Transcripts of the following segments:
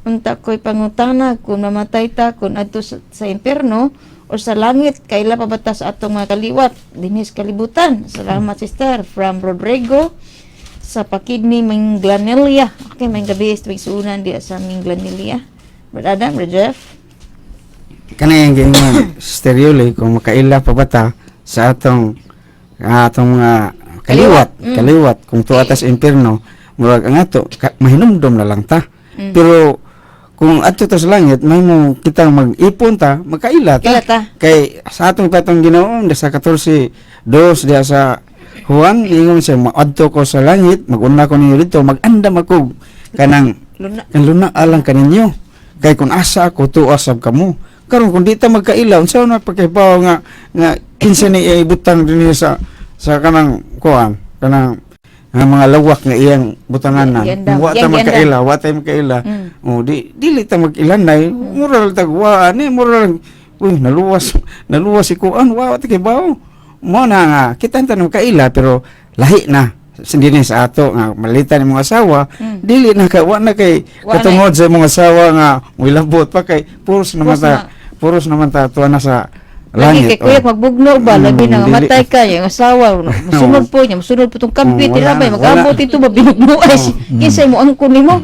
Unta ko'y pangutana kung mamatay ta kung adto sa impierno o sa langit, kaila pa ba ta sa atong mga kaliwat dinhi sa kalibutan? Salamat, sister. From Rodrigo sa Pakidni, Minglanilla. Okay, maayong gabii sa sunan diya sa Minglanilla. Brother Adam, Brother Jeff. Kanang giingon, Sister Yuli, kung makaila pa ba ta sa atong mga kaliwat, kaliwat kung tuwa ta sa impierno, murag ang ato mahinumdom na lang ta. Pero kung adto ta sa langit, may mo kitang mag-ipon ta, magkaila ta. Kaila ta. Kay sa atong patong Ginoo sa 14:2 diya sa Juan, ingon siya, "Maadto ko sa langit, maguna ko ninyo dito, mag-andam ako kanang Luna. Kan luna alang kaninyo. Kay kung asa ako, tuwa sab kamo." Karon kung di ta magkaila, unsa na pagkahibaw nga kinsa ni ibutang dinhi sa kanang kuan, kanang nga mga lawak nga iyang butanganan? Giandam. Wa ta Iyang giandam. magkaila, wa ta magkaila. Oh, di dili ta mag-ilanay, moral tag wa ani moral, uy, naluwas, naluwas si kuan, wa ta kibaw. Mo na nga kita ta kaila, pero lahi na dinhi sa ato nga malitan imong asawa, dili na ka, wa na kay Wa na. Katungod sa imong asawa nga moilabot pa kay puros naman Puros ta na. Puros naman ta tuwa na sa Lagi langit. kay kuya Oh. magbugno ba, lagi na Dili. matay ka yung asawa, musunod po niya, musunod po tong kampit, Oh, wala tira ba, na, mag-abot wala. ito ba binugno ay kinsay mo angkon nimo?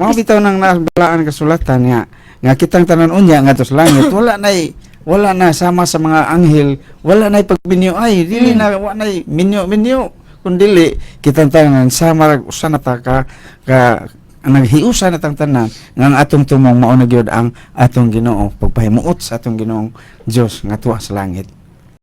Mao bitaw nang nabalaan kasulatan nga kitang tanan unya ngadto sa langit, wala na sama sa mga anghel, wala na pagbinyo, ay dili na, wa na minyo minyo, kun dili kitang tanan sama ra, usa na ta ka naghiusa na tang tanan nga ang atong tumong mao na gyud ang atong Ginoo, pagpahimuot sa atong Ginoong Dios nga tuwa sa langit.